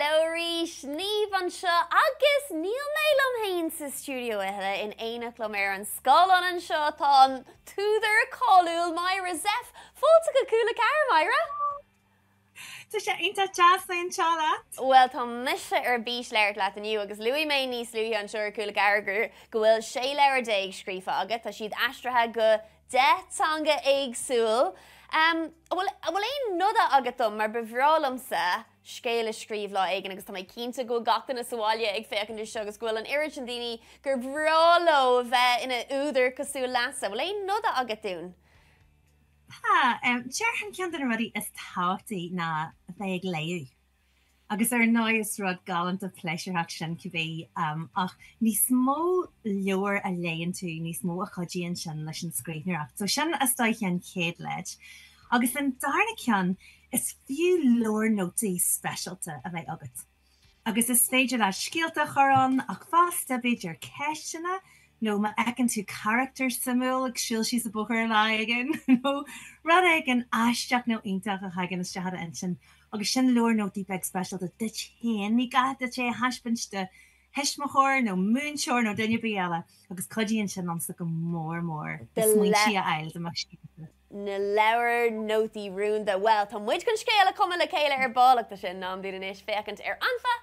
Hello arís, Niamh anseo agus níl mé liom féin sa stiúideo a thuilleadh, in éineacht liom ar an scáileán anseo tá an t-údar cáiliúil Myra Zepf. Fáilte go Cúla 4, Myra! Tá sé iontach deas bheith anseo leat! Bhuel, tá mise ar bís labhairt leat inniu agus luaigh mé níos luaithe anseo ar Cúla 4 gur go bhfuil 16 leabhar scríofa agat, tá siad aistrithe go 10 teanga éagsúil. An bhfuil aon noda agat dom mar ba bhreá liomsa scéal a scríobh lá éigin agus tá mé cinnte go bhfuil gach duine sa bhaile ag féachaint air seo agus go bhfuil an oiread sin daoine gur bhreá leo bheith ina údar cosúil leatsa. Bhfuil aon noda agat dúinn? Tá. Déarfainn ceann de na rudaí is tábhachtaí ná a bheith ag léamh. Agus ar ndóigh is rud galánta pléisiúrthach sin cibé, ach níos mó leabhar a léann tú, níos mó a chuidíonn sin leis an scríbhneoireacht. So sin is dóiche an chéad leid. Agus an darna ceann, is fiú leabhar nótaí speisialta a bheith agat. Agus is féidir leat scéalta a chur ann ach fosta b'fhéidir ceisteanna nó má fheiceann tú carachtar suimiúil ag siúl síos an bóthar lá éigin nó rud éigin aisteach nó iontach a thagann isteach i d'intinn agus sin leabhar nótaí beag speisialta duit féin, ní gá duit é a thaispeáint do thuismitheoir nó múinteoir nó duine ar bith eile agus cuidíonn sin liomsa go mór mór le smaointe a fháil do mo scéalta. na leabhair nótaí rúnda. Bhuel, tá muid chun scéal a chumadh le chéile ar ball ach tá sé in am dúinn anois féachaint ar Anfa!